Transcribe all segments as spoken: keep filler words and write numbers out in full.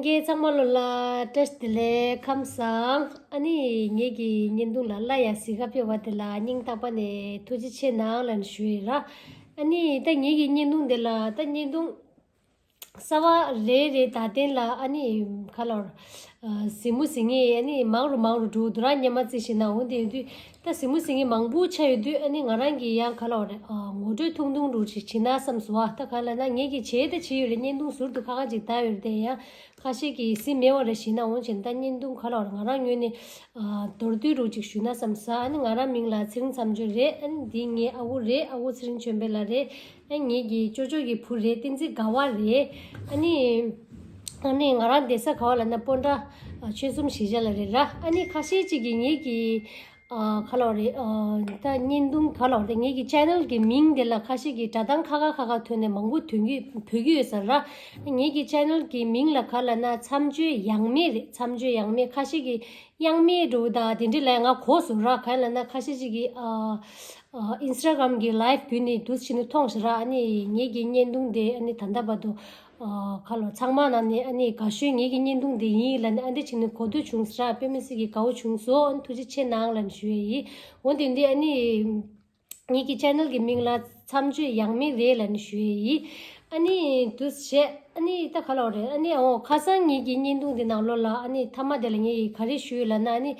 ཁྱེད་ཚང་མ་ལོ་ལ་བཀྲ་ཤིས་བདེ་ལེགས། ཁམས་བཟང་། ཨ་ནི་ངེད་ཀྱི་བརྙན་ཐུང་ལ་ལ་ཡ་གཟིགས་ག་ཕེབས་པ་དེ་ལ་སྙིང་ཐག་པ་ནས་ཐུགས་རྗེ་ཆེ་གནང་ལབ་ནས་ཞུ་ཡི་ར། ཨ་ནི་ད་ངེད་ཀྱི་བརྙན་ཐུང་དེ་ལ་ད་བརྙན་ཐུང་གསར་བ་རེ་རེ་ད་ཐེངས་ལ་ཨ་ནི་ག་ལོར་གཟིགས་མོ་གཟིགས་ངེས་ཨ་ནི་མང་རུ་མང་རུ་འགྲོ་འདུག་ར། སྔོན་མ་རྩིས་ཞེ་ན་འོ་དེ་དུས་ད་གཟིགས་མོ་གཟིགས་ངེས་མང་པོ་ཆགས་ཡོད་དུས་ཨ་ནི་ང་རང་གི་ཡང་ག་ལོར་ངོ་སྤྲོད་ཐུང་ཐུང་རུ་ཅིག་བྱེད་ན་བསམ་སོང་། ཨ་ད་ག་ལ་ན་ངེད་ཀྱི་བྱས་ད་བྱས་ཡོད་རེད། བརྙན་ཐུང་ཟུར་དུ་ཁ་ཁ་ཅིག་བལྟ་ཡོད་རེད། དེ་ཡང་ཁ་ཤས་ཀྱིས་གཟིགས་མེད་པ་རེད་ཞེ་ན་འོ་བྱས་ད་བརྙན་ཐུང་ག་ལོར་ང་རང་ངོས་ནས་མདོར་བསྡུས་རུ་ཅིག་ཞུས་ན་བསམ་ས། ཨ་ནི་ང་རང་མིང་ལ་ཚེ་རིང་མཚམས་གཅོད་རེད། ཨ་ནི་འདི་ངའི་ཨ་ཁུ་རེད། ཨ་ཁུ་ཚེ་རིང་ཆོས་འཕེལ་ལགས་རེད། ཨ་ངེད་ཀྱི་ཅོ་ཅོ་གི་བུ་རེད། བསྟན་འཛིན་དགའ་བ་རེད། ཨ་ནི་ཨ་ནི་ང་རང་བསྡད་ས་ག་བ་ལབ་ན་སྤོན་ཊ་ཆོལ་གསུམ་གཞིས་ཆགས་ལ་རེད་ར། ཨ་ནི་ཁ་ཤས་ཅིག་གིས་ངེད་ཀྱི་ཨ་ག་ལབ་རེད། ཨ་ད་བརྙན་ཐུང་ག་ལབ་རེད། ངེད་ཀྱི་ཆེ་ནལ་གྱི་མིང་དེ་ལ་ཁ་ཤས་ཀྱིས་སྒྲ་གདངས་ཁ་ཁ་ཁ་ཁ་ཐོན་ནས་མང་པོ་ཐོན་གྱི་བོད་ཀྱི་ཡོད་ས་ར། ངེད་ཀྱི་ཆེ་ནལ་གྱི་མིང་ལ་ག་ལབ་ན་མཚམས་གཅོད་ཡང་མེད་རེད། མཚམས་གཅོད་ཡང་མེད། ཁ་ཤས་ཀྱིས་དབྱངས་མེད་འགྲོ་དང་དེ་འདྲ་ལ་ང་གོ་སོང་ར། ག་ལབ་ན་ཁ་ཤས་ཅིག་གིས་ཨ་ཨ་ཨིན་སི་ཊ་གྷ་རམ་གྱི་ལའིབ་བརྒྱུད་ནས་འདུག་ཕྱིན་ནས་མཐོང་ཤག་ར། ཨ་ནི་ངེད་ཀྱི་བརྙན་ཐུང་དེ་ཨ་ནི་ད་ལྟ་བར་དུ་ཨ་ཁ་ལོ་ཚང་མ་ནང་ནས་ཨ་ནི་དགའ་ཤོས་ངེད་ཀྱི་བརྙན་ཐུང་དེ་ཡིན་ལབ་ནས་ཨ་འདྲ་བྱས་ནས་གོ་ཐོས་བྱུང་ཤག་ར། དཔེ་མི་སྲིད་ཀྱི་དགའ་བོ་བྱུང་སོང་། ཨ་ནི་ཐུགས་རྗེ་ཆེ་གནང་ལབ་ནས་ཞུ་ཡས་ཡིན། འོ་དེ་འདི་ཨ་ནི། ངེད་ཀྱི་ཆེ་ནལ་གྱི་མིང་ལ་མཚམས་གཅོད་ཡང་མེད་རེད་ལབ་ནས་ཞུ་ཡས་ཡིན། ཨ་ནི་འདུག་བྱས་ཨ་ནི་ད་ག་ལབ་རེད། ཨ་ནི་འོ་ཁ་སང་ངེད་ཀྱི་བརྙན་ཐུང་འདི་ནང་ལོགས་ལ་ཨ་ནི་མཐའ་མ་དེ་ལ་ངས་ག་རེ་ཞུས་ལབ་ན། ཨ་ནི་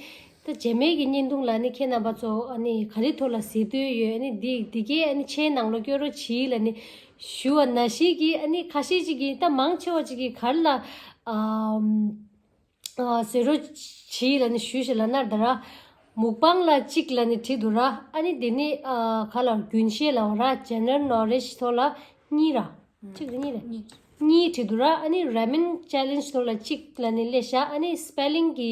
ད་རྗེས་མའི་གི་བརྙན་ཐུང་ལ་ཨ་ནི་ཁྱེད་རྣམ་པ་ཚོ་ཨ་ནི་ག་རེ་ཐོག་ལ་གཟིགས་འདོད་ཡོད། ཨ་ནི་འདི་འདི་གས་ཨ་ནི་ཆེའི་ནང་ལོགས་སྐྱོར་རོགས་གྱིས་ལབ་ནས་ཞུ་བ་ནང་བཞིན་གྱི་ཨ་ནི་ཁ་ཤས་ཅིག་གིས་ད་མང་ཆེ་བ་ཅིག་གིས་ག་རེ་ལ་ཨ། ཨ་བཟོ་རོགས་གྱིས་ལབ་ནས་ཞུས་ཤིག་ལབ་ན་ད་ར། མུག་པང་ལ་གཅིག་ལབ་ནས་བྲིས་འདུག་ར། ཨ་ནི་དེ་ནི་ཨ་ག་ལ་རྒྱུན་ཤེས་ལབ་ར། ཇེ་ནེ་རལ་ནོ་ལེཇ་ཐོག་ལ་གཉིས་ར། གཅིག་རེད་གཉིས་རེད། གཉིས་བྲིས་འདུག་ར། ཨ་ནི་ར་མེན་ཅེ་ལེན་ཇི་ཐོག་ལ་གཅིག་ལབ་ནས་སླེབས་ཤག་ཨ་ནི་སི་པེ་ལིང་གི་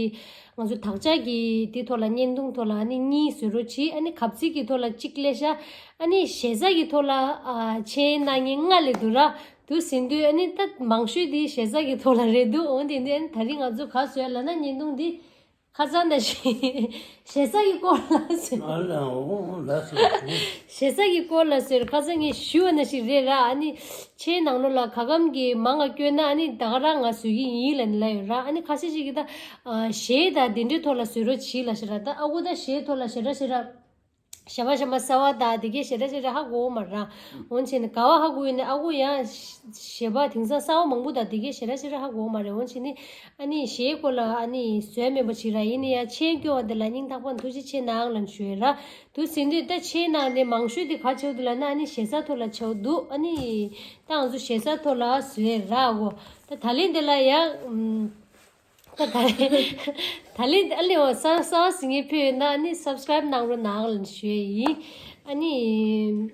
ང་ཚོ་དག་ཆ་གི་དེ་ཐོག་ལ་བརྙན་ཐུང་ཐོག་ལ་ཨ་ནི་གཉིས་བཟོ་རོགས་གྱིས། ཨ་ནི་གབ་ཚིག་གི་ཐོག་ལ་གཅིག་སླེབས་ཤག་ཨ་ནི་ཞེ་ས་གི་ཐོག་ལ་ཨ་མཆན་གནང་མཁན་ལྔ་སླེབས་འདུག་ར། དུ་ཟིན་དུས་ཨ་ནི་ད་མང་ཤོས་དེ་ཞེ་ས་གི་ཐོག་ལ་རེད་འདུག་འོན་ཏེ་འདི་ཨ་ནི་ད་རིང་ང་ཚོ་ག་བཟོས་ལབ་ན་བརྙན་ཐུང་འདི་ཁ་སང་ནང་བཞིན་ཞེ་ས་གི་སྐོར་ལ་བཟོས། ཨ་ལ་འོ་ལ་སོ་སོ། ཞེ་ས་གི་སྐོར་ལ་བཟོས། ཁ་སང་ངས་ཞུས་པ་ནང་བཞིན་རེད་ར། ཨ་ནི་ཆེའི་ནང་ལོགས་ལ་ག་གམ་གི་མང་ང་བསྐྱོན་ན་ཨ་ནི་ད་ག་རང་ང་བཟོས་ཀྱི་ཡིན་ལབ་ནས་ལབ་ཡོད་ར། ཨ་ནི་ཁ་ཤས་ཤིག་གིས་ད་ཨ་གཞས་དང་དེ་འདྲའི་ཐོག་ལ་བཟོས་རོགས་གྱིས་ལབ་ཤག་ར། ད་ཨ་ཁུ་ད་གཞས་ཐོག་ལ་ཞེ་དྲག་ཞེ་དྲག་ཞེ་པོ་ཞེ་པོ་གསར་བ་དང་དེ་གའི་ཞེ་དྲག་ཞེ་དྲག་ཧ་གོ་མ་རེད། འོན་ཆེ་ནི་ག་བ་ཧ་གོ་ཡིན་ནི་ཨ་ཁུ་ཡང་ཞེ་པོ་དེང་སང་གསར་བ་མང་པོ་དང་དེ་གའི་ཞེ་དྲག་ཞེ་དྲག་ཧ་གོ་མ་རེད། འོན་ཆེ་ནི་ཨ་ནི་གཞས་སྐོར་ལ་ཨ་ནི་བཟོས་མེད་པ་ཞིག་ར། ཡིན་ནི་ཡང་མཆན་སྐྱོར་བ་འདི་ལ་སྙིང་ཐག་པ་ནས་ཐུགས་རྗེ་ཆེ་གནང་ལབ་ཞུ་ཡས་ར། དུ་ཟིན་དུས་ད་ཆེའི་ནང་ནས་མང་ཤོས་དེ་ག་བྱེད་འདུག་ལབ་ན་ཨ་ནི་ཞེ་ས་ཐོག་ལ་བྱེད་འདུག་ཨ་ནི་ད་ང་ཚོ་ཞེ་ས་ཐོག་ལ་བཟོས་ར་གོ། ད་ད་ལན་འདི་ལ་ཡང་ད་ད་ལན་ད་ལན་ཨ་ལེ་འོ་ས་ས་ཟིན་ངེས་ཕུལ་ཡོད་ན་ཨ་ནི་སབ་སི་ཀ་རེབ་གནང་རོགས་གནང་ལབ་ཞུ་ཡས་ཡིན། ཨ་ནི་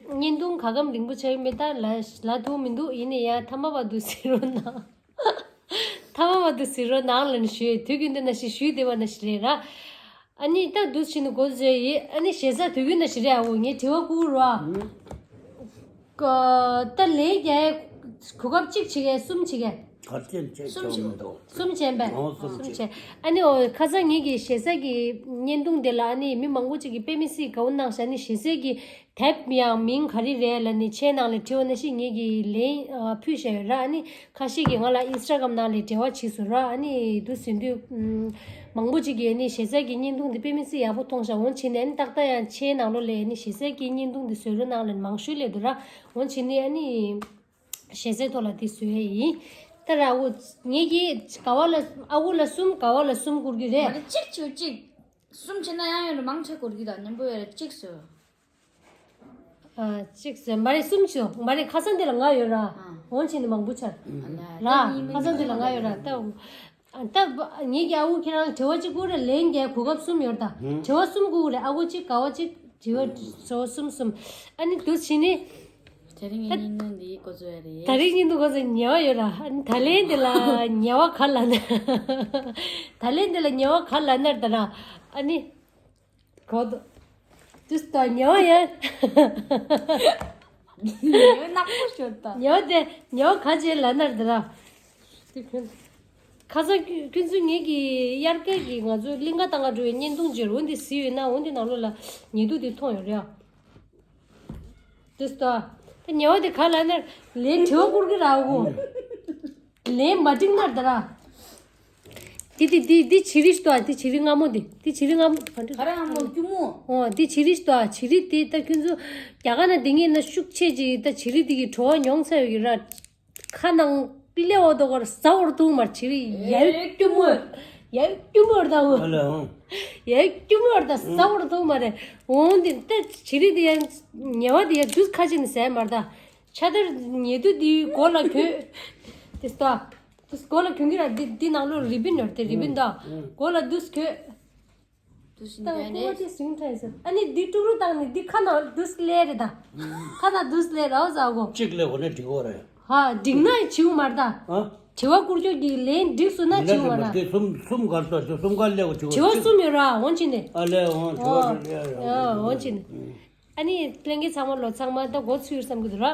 བརྙན་ཐུང་ག་གམ་རིང་པོ་ཆགས་ཡོད་མེད་ད་ལ་ལ་ཐུག་མི་འདུག་ཡིན་ནའི་ཡང་མཐའ་མ་བར་དུ་གཟིགས་རོགས་གནང་། མཐའ་མ་བར་དུ་གཟིགས་རོགས་གནང་ལབ་ཞུ་ཡས། དུས་རྒྱུན་དུ་ནང་བཞིན་ཞུས་བསྡད་པ་ནང་བཞིན་རེད་ར། ཨ་ནི་ད་འདུག་ཕྱིན་ནས་འགོ་བཟོས་ཡིན། ཨ་ནི་ཞེ་ས་དུས་རྒྱུན་ནང་བཞིན་རེད། ཨ་འོ་ངས་དྲི་བ་བསྐུར་རོགས་ཨ། ད་ལན་རྒྱག་གོ་སྐབས་གཅིག་བྱེད་མཁན་གསུམ་བྱེད་མཁན། ག་རེ་བྱེད་ཆོག་མི་འདུག་གསུམ་བྱས་པས། ཨོ་གསུམ་བྱས། ཨ་ནི་འོ་ཁ་སང་ངེད་ཀྱི་ཞེ་ས་གི་བརྙན་ཐུང་དེ་ལ་ཨ་ནི་མི་མང་པོ་ཅིག་གིས་དཔེ་མི་སྲིད་དགའ་བོ་གནང་ཤག་ཨ་ནི་ཞེ་ས་གི་དེབ་ཡང་མིང་ག་རེ་རེད་ལབ་ནས་ཁྱེད་ནང་ལ་དྲི་བ་ནང་བཞིན་ངེད་ཀྱིས་ལན་ཕུལ་བཞག་ཡོད་ར། ཨ་ནི་ཁ་ཤས་ཀྱིས་ང་ལ་ཨིན་སི་ཊ་གྷ་རམ་ནང་ལ་འབྲེལ་བ་བྱས་སོང་ར། ཨ་ནི་འདུག་ཟིན་དུས་མང་པོ་ཅིག་གིས་ཨ་ནི་ཞེ་ས་གི་བརྙན་ཐུང་འདི་དཔེ་མི་སྲིད་ཡག་པོ་མཐོང་ཤག་འོན་ཆེ་ནས་ཨ་ནི་ཏག་ཏག་ཡང་ཁྱེད་ནང་ལོགས་ལ་ཨ་ནི་ཞེ་ས་གི་བརྙན་ཐུང་འདི་བཟོ་རོགས་གནང་ལབ་མང་ཤོས་སླེབས་འདུག་ར། འོན་ཆེ་ནས་ཨ་ནི་ཞེ་སའི་ཐོག་ལ་འདི་བཟོ་ཡས་ཡིན། ད་ར་འོ་ངེད་ཀྱིས་ག་བ་ལ་ཨ་ཁུ་ལ་གསུམ་ག་བ་ལ་གསུམ་བསྐུར་གི་རེད། མ་རེད་གཅིག་བྱོས་གཅིག་གསུམ་བྱས་ན་ཡང་ཡོད་རེད། མང་ཆེ་འགོར་གྱི་དང་མཉམ་པོ་ཡོད་རེད། གཅིག་བཟོས། ཨ་གཅིག་བཟོས། མ་རེད་གསུམ་བྱོས། མ་རེད་ཁ་སང་འདི་ལ་ལྔ་ཡོད་ར། ཨ། འོན་ཆེ་ནི་མང་པོ་ཆགས། ཨ་ལ། ར་ད་ཁ་སང་འདི་ལ་ལྔ་ཡོད་ར་ད། ཨ་ད་ངེད་ཀྱི་ཨ་ཁུ་ཁྱེད་རང་དྲི་བ་གཅིག་བསྐུར་རེད། ལན་རྒྱག་གོ་སྐབས་གསུམ་ཡོད་ར་ད། དྲི་བ་གསུམ་བསྐུར་རེད། ཨ་ཁུ་གཅིག་ག་བ་གཅིག་དྲི་བ་གཙོ་བོ་གསུམ་གསུམ། ཨ་ནི་འདུག་བྱས་ནི། དེ་རིང་ངའི་བརྙན་ཐུང་འདི་འགོ་བཙུགས་ཡ་རེད། ད་རིང་བརྙན་ཐུང་འགོ་བཙུགས་ཉེ་བ་ཡོད་ར། ཨ་ནི་ད་ལན་འདི་ལ་ཉེ་བ་ག་ལ་ན། ད་ལན་འདི་ལ་ཉེ་བ་ག་ལ་ན་ད་ར། ཨ་ནི། གོ་དོ། དུས་ད་ཉེ་བ་ཡ། ཉེ་བ་ནག་པོ་ཤོར་ད། ཉེ་བ་དེ་ཉེ་བ་ག་ཅེ་ལ་ན་ད་ར། དེ་ཁྱོད། ཁ་སང་ཁྱོད་ཁྱོད་ཚོ་ངེད་ཀྱི་དབྱར་ཁའི་གི་ང་ཚོ་གླིང་ག་ཏང་ག་འགྲོ་བའི་བརྙན་ཐུང་བརྗོད་འོ་འདི་གཟིགས་ཡོད་ན་འོ་འདི་ནང་ལོགས་ལ་ཉེ་དུ་དེ་མཐོང་ཡོད་རེད་ཨ། དེ་སྟོ། ད་ཉེ་བ་དེ་ག་ལ་ན་ལན་དྲི་བ་བསྐུར་གི་ར་འོ། ལན་མ་འགྲིག་ན་ད་ར། དེ་དེ་དེ་དེ་བྱི་རིལ་ཞིག་འདུག་ཨ། དེ་བྱི་རིལ་སྔ་མོ་དེ། དེ་བྱི་རིལ་སྔ་མོ་ག་འདྲ། ག་རེ་སྔ་མོ་སྐྱུར་མོ། ཨོ་དེ་བྱི་རིལ་ཞིག་འདུག་ཨ། བྱི་རིལ་དེ་ད་ཁྱོད་ཚོ་རྒྱ་གར་ན་དེ་སྔའི་ན་ཤུགས་ཆེ་ཅིག་ད་བྱི་རིལ་དེ་གི་བྲོ་བ་མྱོང་ཚར་ཡོད་ཀྱི་ར། ཁ་ནང་པི་ལེ་འོ་དོ་གར་ཟ་བར་ཐུག་མར་བྱི་རིལ་ཡ་སྐྱུར་མོ། ཡ་སྐྱུར་མོ་ར་ད་འོ། ཨ་ལེ་ཨོ། ཡ་སྐྱུར་མོ་ར་ད་ཟ་བར་ཐུག་མ་རེད། འོང་དེ་ད་བྱི་རིལ་དེ་ཡ་ཉེ་བ་དེ་ཡ་དུས་ཁ་ཅིག་ནས་ཟས་མར་ད། ཆ་དར་ཉེ་དུས་དེའི་མགོ་ལ་གྱོན། དེ་ལྟ། དེ་མགོ་ལ་གྱོན་གྱི་ར། འདི་འདི་ནང་ལོགས་རི་བིན་ཡོད་དེ། རི་བིན་དང་མགོ་ལ་འདུས་གྱོན། དུས་ད་འདི་ནས་ཀོ་དེ་སིང་ཁྲ་ཡིན་ཟེར། ཨ་ནི་འདི་ཀྲུག་རུ་བཏང་ནས་འདི་ཁ་ནང་འདུས་ལེ་རེད་ད། ཁ་ནང་འདུས་ལེ་ར་ཟ་གོ། གཅིག་ལས་གོ་ནས་འགྲིག་གོ་རེད། ཧ་འགྲིག་ན་བྱིའུ་མར་ད། ཨ། དྲི་བ་བསྐུར་ཆོག་གི་ལན་འགྲིག་སོང་ན་བྱིའུ་མར་ད། དེ་གསུམ་གསུམ་གར་ད་དེ་གསུམ་གར་ལས་གོ་བྱིའུ། དྲི་བ་གསུམ་ཡོད་ར་འོང་ཅི་ནས། ཨ་ལས་འོང་དྲི་བ་གསུམ་ལས་ར་འོང་ཅི་ནས། ཨ་ནི་ལྷན་རྒྱས་ཚང་མ་ལོ་ཚང་མ་ད་འགོ་ཚུགས་ཡོད་བསམ་གི་འདུག་ར།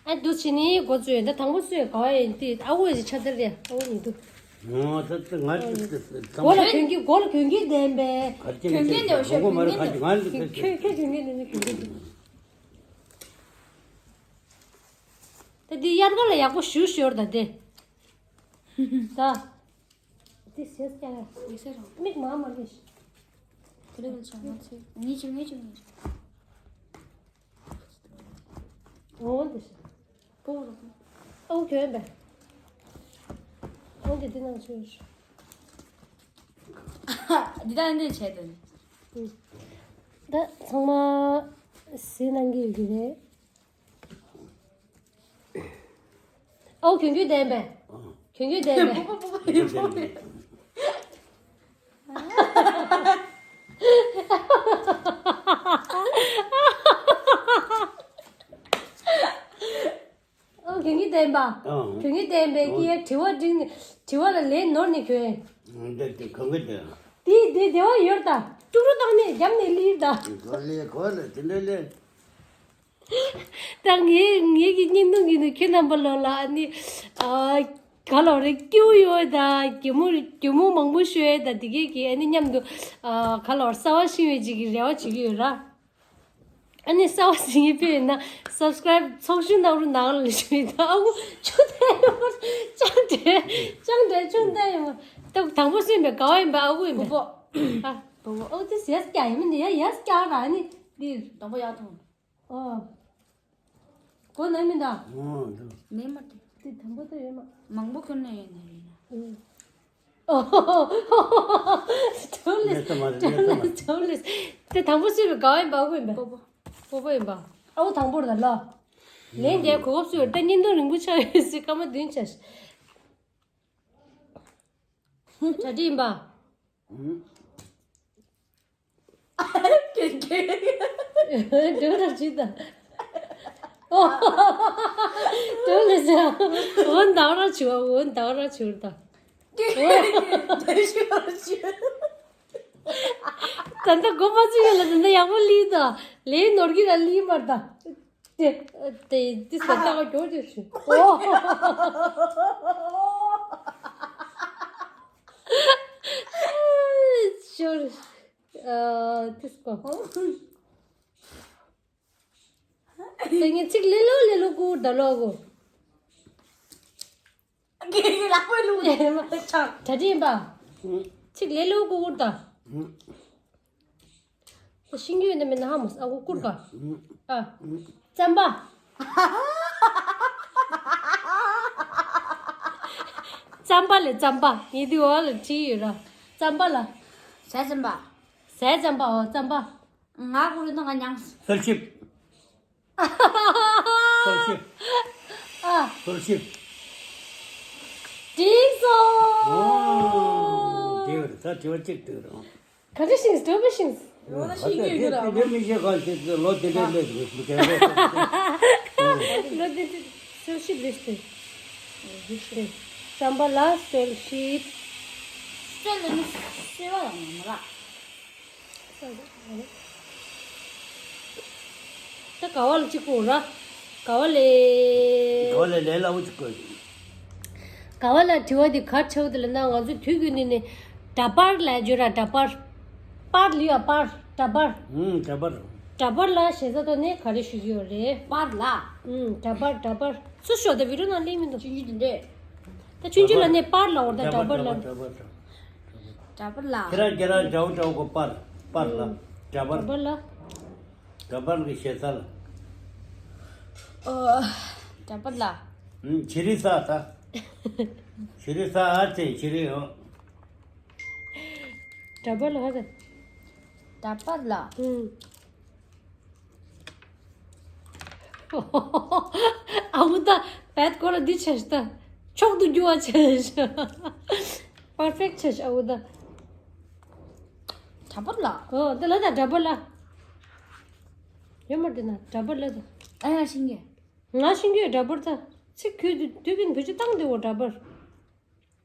ཨ་འདུག་བྱས་ནི་འགོ་ཚུགས་ཡོད། ད་དང་པོ་སུ་ཡོད་ག་བ་ཡིན་དེ་ཨ་འོ་ཡི་ཆ་དར་རེད། ཨ་འོ་ཡིན་འདུག་ང་ད་ད་ང་ད་ད་མགོ་ལ་གྱོན་གྱི་མགོ་ལ་གྱོན་གྱི་ལྡན་པས། ག་རེ་གྱོན་གྱི་ལྡན་པས། གོང་གོ་མ་རེད་ག་ཅི་ང་ལ་ཁྱོད་ཁྱོད་གྱོན་གྱི་ལྡན་ནི་གྱོན་གྱི་ལྡན། ད་འདི་དབྱར་ཁ་ལ་ཡག་པོ་ཞུ་ཞོར་ད་དེ། ད། འདི་ཟས་ཀྱང་ཡག་ས་རང་མིག་མ་མ་ལུས། ཁོ་རེ་ལ་ཆང་མ་ཚོས་ངེས་ཅིག་ངེས་ཅིག་ངེས་ཅིག་འོ་འདི་ཤ། པོ་རོ། ཨོ་གྱོན་པས། འོ་འདི་འདི་ནང་ཆུ། འདི་ད་འདི་བྱས་དོན། ད་ཚང་མ་ཟས་གནང་གི་ཡོད་ཀྱི་རེད། ཨོ་གྱོན་གྱོན་ལྡན་པས། གྱོན་གྱོན་ལྡན་པས། ཨོ་གྱོན་གྱོན་ལྡན་པ། གྱོན་གྱོན་ལྡན་པས་ཀྱི་དྲི་བ་འདྲི་ནས་དྲི་བ་ལ་ལན་ནོར་ནས་གྱོན། འདི་འདི་གང་གི་འདི། དེ་དེ་བདེ་བ་ཡོད་ད། ཀྲུག་ཀྲུག་བཏང་ནས་རྒྱབ་ནས་ལིར་ད། གོ་ལེ་གོ་ལེ་དེ་འདྲ་ལེ། ད་ངའི་ངའི་གི་སྙིང་དུ་གི་ནི་ཁྱེད་རྣམ་པ་ལོ་ལ་ཨ་ནི་ཨ་ག་ལོ་རེ་སྐྱིད་པོ་ཡོད་ད། གད་མོ་གད་མོ་མང་པོ་ཤོད་ད། དེ་གས་གི་ཨ་ནི་མཉམ་དུ་ཨ་ག་ལོ་རེ་གསར་བ་ཤེས་པའི་ཅིག་གི་རེ་བ་བྱེད་ཀྱི་ཡོད་ར། ཨ་ནི་གསར་བ་ཞིག་ཡིན་པས་ན་སབ་སི་ཀ་རའིབ་ཚོགས་ཞུགས་གནང་རོགས་གནང་ལ་ཞུ་ཡིན་ད། ཨ་ཁུ་ཆུ་དེ་ཡོད་ཅང་དྲན་ཅང་དྲན་ཆུ་དེ་ཡོད་ད། དང་པོ་སུ་ཡིན་པས་ག་བ་ཡིན་པས་ཨ་ཁུ་ཡིན་པས། ཨ་བོ་བོ། ཨོ་དེ་ཟས་ཀྱང་ཡིན་མིན་ཡ་ཡ་ཀྱང་ར་ནི་འདི། དང་པོ་ཡག་ཐོང་། ཨོ། གོ་ན་མི་འདུག་ཨོ་འདུག་མེད་མ་དེ། དེ་དང་པོ་ད་ཡོད་མ། མང་པོ་ཁྱོན་ནས་ཡོད་ན་ཡིན་ན། ཨོ། ཨོ། ཅོ་ལེས། ནས་ཙམ་མ་རེད་ཅོ་ནས་ཙམ་མ་ལེས་རེད། ཅོ་ལེས། དེ་དང་པོ་སུས་པའི་དགའ་བ་ཡིན་པ་ཨ་ཁུ་ཡིན་པ། པོ་པོ། པོ་པོ་ཡིན་པ། ཨ་ཁུ་དང་པོ་རེད་ད་ལོ། ལན་རྒྱག་གོ་སྐབས་སུ་ཡོད་ད་བརྙན་ཐུང་རིང་པོ་ཆགས་ཡོད་སྲིད་སྐར་མ་བདུན་ཆགས་ཤག་གྲ་སྒྲིག་ཡིན་པ། ཨུམ། འགྲོ་ར་ཇི་ལྟ། འགྲོ་ལེ་ཟ། འོ་འདའ་ར་ཆུ་བ་འོ་འདའ་ར་ཆུ་ད། ད་ལྟ་གོ་པ་ཚུགས་ཡོད་ལ་ད་ལྟ་ཡག་པོ་ལི་ད། ལེ་ནོར་གི་ལ་ལི་མར་ད། དེ་དེ་དེ་ས་ལྟ་བ་གྱོ་ཅེས་ཞུ། ཨོ། ཤོར། ཨ་དེ་སྐོ། དེ་ངས་ཚིག་ལེ་ལོ་ལེ་ལོ་ཀུར་ད་ལོ་གོ། གེ་གེ་ལག་པའི་ལུགས་ནས་ཆག་གྲ་སྒྲིག་ཡིན་པ། ཚིག་ལེ་ལོ་ཀུར་ཀུར་ད། ཤིང་རྒྱུད་ནི་མིན་ན་ཧ་མོ་ཨ་ཁུ་ཀུར་ག་ཨ། རྩམ་པ། རྩམ་པ་ལས་རྩམ་པ་ཡིན་དུས་འོག་ལ་བྲིས་ཡོད་ར། རྩམ་པ་ལ། ཟས་རྩམ་པ། ཟས་རྩམ་པ་འོ་རྩམ་པ། ང་ཀུར་ནང་ང་མྱངས། སོལ་ཞིབ། སོལ་ཞིབ། ཨ། སོལ་ཞིབ། འགྲིག་སོང་། ཨོ། དེ་བར་ད་དྲི་བ་གཅིག་འདུག་རོང་། ག་འདྲ་ཤིང་སྒྲོལ་མ་ཤིང་། ཡོད་ན་ཤིང་སྐྱེས་ཀྱི་ར། དེ་མི་ཤེས་ག་ཤེས་ལོ་དེ་འདྲ་སླེབས་འདུག་གས་ལོ་དེ་འདྲ། ལོ་དེ་འདྲ་སོལ་ཞིབ་ལུས་ཏེ། ལུས་ཏེ། རྩམ་པ་ལ་སོལ་ཞིབ། སོལ་ལ་ནི་སོལ་བ་ལ་ངོ་མ་ར། ད་ག་བ་ལ་གཅིག་པོ་ར། ག་བ་ལས། ག་བ་ལས་ལས་སླ་བོ་གཅིག་དགོས། ག་བ་ལ་དྲི་བ་འདི་གར་ཆེ་བོ་དེ་ལ་ན་ང་ཚོ་དུས་རྒྱུན་ནས་ནི་འདྲ་པར་ལ་བརྗོད་ར་འདྲ་པར། པར་ལི་ཡ་པར་འདྲ་པར། ཨུམ་འདྲ་པར། འདྲ་པར་ལ་ཞེ་ས་ཐོག་ནས་ག་རེ་ཞུ་གི་ཡོད་རེད། པར་ལ། ཨུམ་འདྲ་པར་འདྲ་པར། སུ་ཤོག་དེ་བི་རོ་ནང་ལེན་མི་འདུག་ཆུང་ཆུང་དེ་འདྲས། ད་ཆུང་ཆུང་ལ་ནས་པར་ལ་འོར་ད་འདྲ་པར་ལ། འདྲ་པར་ལ། ཁྱེད་རང་ཁྱེད་རང་འདྲ་པོ་འདྲ་པོ་གོ་པར་པར་ལ། འདྲ་པར། འདྲ་པར་ལ། འདྲ་པར་གི་ཞེ་ས་ལ། ཨོ། འདྲ་པར་ལ། ཨུམ། ཇི་རི་ས་ད། ཇི་རི་ས་ཨ་ཙེ་ཇི་རི་ཡོང་། འདྲ་པར་ལ་ཧ་ད། འདྲ་པར་ལ། ཨུམ། ཨ་ཁུ་ད་བད་ཁོ་ར་འདི་ཆེ་ཤི་ད། མཆོག་ཏུ་གྱུར་བ་ཆེ་ཤི། པར་ཕེག་ཆེ་ཤི་ཨ་ཁུ་ད། འདྲ་པར་ལ། ཨོ་ད་ལ་ད་འདྲ་པར་ལ། ཡོད་མ་རེད་ན་འདྲ་པར་ལ་ད། ཨ་ཡ་ཤིང་གི། ང་ཤིང་གི་འདྲ་པར་ད། ཚིག་ཁུལ་དུ་དུས་པིན་བུ་ཅི་བཏང་དེ་འོ་འདྲ་པར།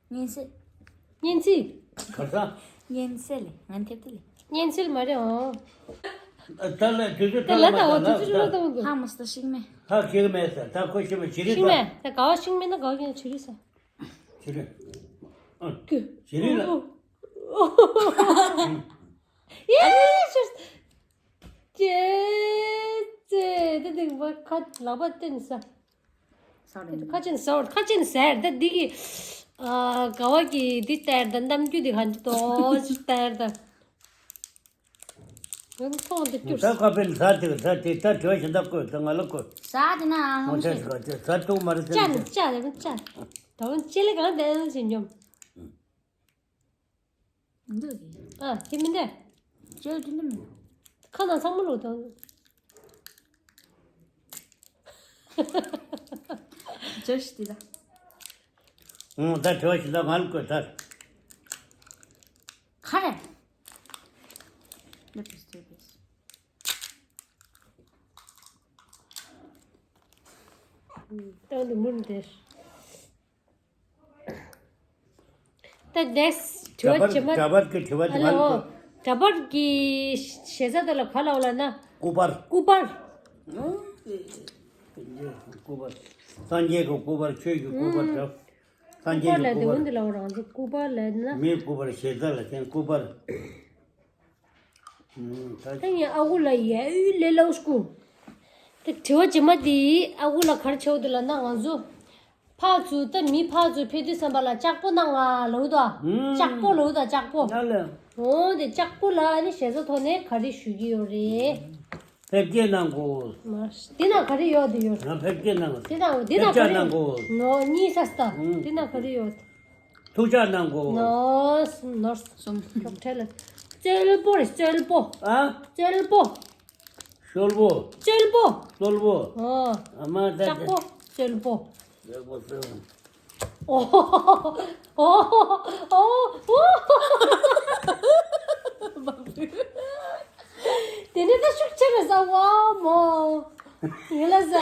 སྙན་ཚིག་སྙན་ཚིག་ག་ས། སྙན་ཚིག་ལས་ང་ཐེབས་ཏེ་ལས། སྙན་ཚིག་མ་རེད་ཨང་། ད་ལ་དུས་ཚོད་དེ་ལ་ད་འོ་དུས་ཚོད་ལ་ད་འོ་ཧ་མ་སྟ་ཤིང་མེ། ཧ་ཁེག་མེད་ས་ད་ཁོ་ཤི་མ་ཇི་རི་ཤིང་མེ་ས། ད་ག་བ་ཤིང་མེ་ན་ག་བ་ཡང་ཇི་རི་ས། ཇི་རི། ཨ། ཀུ། ཇི་རི་ལ། ཨོ། ཨོ། ཡེ་ཤི། ཅེ། ཅེ། ད་དེ་བ་ཁ་ལག་པ་བསྟན་ས། ས་རེད། ཁ་ཅན་ཟེར་ཁ་ཅན་ཟེར་ད་འདི་གི། ཨ། ག་བ་གི་འདི་ལྟར་ད་གནམ་རྒྱུད་འདི་ག་འདི་ཏོ་ཅི་ལྟར་ད། ཡང་ཐོང་འདི་སྐྱུར། ད་ཁ་པེན་ཟ་དེ་ཟ་དེ་ད་དྲི་བ་ཞིག་ད་བཀོད་ད་ང་ལ་བཀོད། ཟ་དེ་ན་ཨང་ཟ་ཤེས། དེ་ཟ་ཐུག་མ་རེད་ཅ་ནི་ཅ་རེད་ཅ། ད་བོ་ཅེ་ལེ་གང་དེ་ཨང་ཞིག་འཇོམས། འདུག་གི། ཨ། ཁྱེད་མི་འདྲ། ཅེ་ཅི་འདྲ་མི། ཁ་ནང་ཚང་མ་ལོག་དང་། ཅེ་ཤི་དེ་ད། ཨང་ད་དྲི་བ་ཞིག་ད་ང་ལ་བཀོད་ད། ཁ་རེ། Let me do this. ད་འདི་མུར་འདེར། ད་དེས་དྲི་བ་ཇི་མ། འདྲ་པར་གི་དྲི་བ་ཨ་ལེ་ཧོ། འདྲ་པར་གི་ཞེ་ས་དེ་ལ་ག་ལ་བ་ལ་ན། སྐུ་པར། སྐུ་པར། སྐུ་པར། སངས་རྒྱས་ཀྱི་སྐུ་པར་ཆོས་ཀྱི་སྐུ་པར་འདྲ། སངས་རྒྱས་ཀྱི་སྐུ་པར། སྐུ་པར་ལ་དེ་འོན་དེ་ལ་བ་རང་ཚོ་སྐུ་པར་ལ་ན། མིའི་སྐུ་པར་ཞེ་ས་ལ་བརྟེན་སྐུ་པར། ད་ངས་ཨ་ཁུ་ལ་ཡ་ཨུ་ལེ་ལའུ་སྐུ། དེ་དྲི་བ་ཇི་མ་དེ་ཨ་ཁུ་ལ་གར་ཆེའོ་དེ་ལ་ན་ང་ཚོ། ཕར་ཚུར་ད་མི་ཕར་ཚུར་ཕེབས་དུས་ཙམ་པ་ལ་ལྕགས་པོ་གནང་ང་ལབ་འདུག་ཨ། ལྕགས་པོ་ལབ་འདུག་ཨ་ལྕགས་པོ། ཡ་ལེ། འོ་དེ་ལྕགས་པོ་ལ་ཨ་ནི་ཞེ་ས་ཐོག་ནས་ག་རེ་ཞུ་གི་ཡོད་རེད། ཕེབས་སྐྱེལ་གནང་དགོས། མ་དེ་ན་ག་རེ་ཡོད་དེ་ཡོད། ང་ཕེབས་སྐྱེལ་གནང་དགོས། དེ་ན་དེ་ན་ཕེབས་ག་རེ་གནང་དགོས། ནོ་གཉིས་ས་སྟ། ཨུ། དེ་ན་ག་རེ་ཡོད། ཐུགས་ཅག་གནང་དགོས། ནོ་ནོར་གསུམ་གྲོགས་ཁྲལ་ལ། རྩོལ་པོ་རེད་རྩོལ་པོ། ཨ། རྩོལ་པོ། ཤོལ་པོ། རྩོལ་པོ། རྩོལ་པོ། ཨོ། ཨ་མ་ད་ལྕགས་པོ་རྩོལ་པོ། ལེགས་པོ་རྩོལ་པོ། ཨོ། ཨོ། ཨོ། ཨོ། དེ་ནས་ད་ཤུགས་ཆེ་རེད་ཟ་བ་མོ། ཡིན་ལ་ཟ།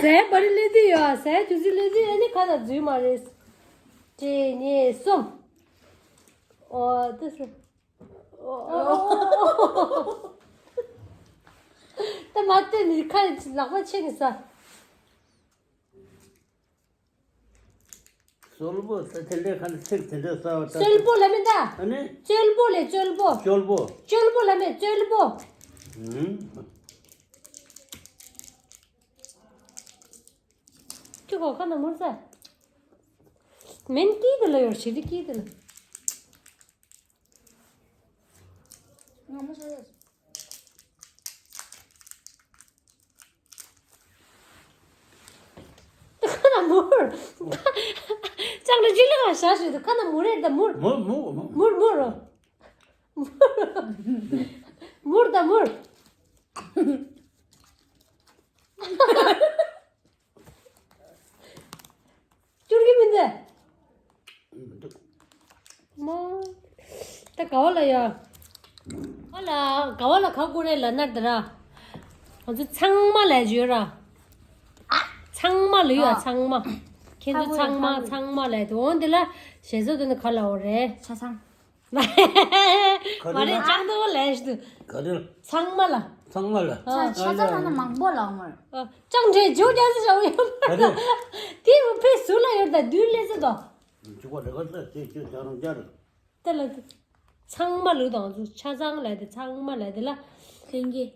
ཟས་བ་རི་ལེ་དུས་ཡོད་ཟས་དུས་ཚོད་ལེ་དུས་ཨ་ནི་ཁ་ན་འཛུལ་མ་རེད། གཅིག་གཉིས་གསུམ། ཨོ་དེ་སུ། ད་མ་བལྟས་ནི་ཁ་ལག་པ་ཕྱེ་ནི་ས། སོལ་པོ་ད་དེ་འདྲའི་ཁ་ནས་ཚིག་དེ་འདྲ་གསར་བ་ད། སོལ་པོ་ལ་མི་ད། ཨ་ནི། སོལ་པོ་ལས་སོལ་པོ། སོལ་པོ། སོལ་པོ་ལ་མི་སོལ་པོ། ཨུམ། ཁྱོད་གོ་ཁ་ན་མུར་ས། མེན་ཀི་དེ་ལ་ཡོར་ཞི་དི་ཀི་དེ་ལ། ང་མོ་ས་ཡོད། ཁ་ན་མུར། ཅང་ལ་ཅི་ལ་ང་ཤ་ཞུ་དུ་ཁ་ན་མུར་རེད་ད་མུར། མུར་མུར་མུར། མུར་མུར་རོ། མུར་ད་མུར། སྐྱུར་གི་མིན་ཏེ། མོ། ད་ག་བ་ལ་ཡ། ཨ་ལ་ག་བ་ལ་ག་གོ་རེ་ལ་ན་ད་ར། ང་ཚོ་ཚང་མ་ལས་བརྗོད་ར། ཚང་མ་ལ་ཡོད་ཨ། ཚང་མ། ཁྱེད་ཚོ་ཚང་མ་ཚང་མ་ལས་དུ་འོང་དེ་ལ་ཞེ་ས་དུ་ནི་ག་ལ་འོ་རེད། ཆ་ཚང་། མ་རེད་ལ། ལྕང་དུ་ལས་ཞུ་དུ། ག་རེ་ལ། ཚང་མ་ལ། ཚང་མ་ལ། ཨ། ཆ་ཚང་ལ་ན་མང་པོ་ལ་འོང་མ་རེད། ཨ། ལྕང་དྲེ་ཇོ་རྒྱ་ས་ཞའོ་ཡོད་མ་རེད། ག་རེ། དེ་བུ་ཕེ་སུ་ལ་ཡོད་ད་དུས་ལས་ཟེར་དོ། ཅི་གོ་རེ་ག་ས་ཅི་ཅི་ཅང་རང་རྒྱ་རེད། དེ་ལ་དེ། ཚང་མ་ལུས་དང་ཚུ་ཆ་ཚང་ལས་དེ་ཚང་མ་ལས་དེ་ལ། ལྷན་སྐྱེས།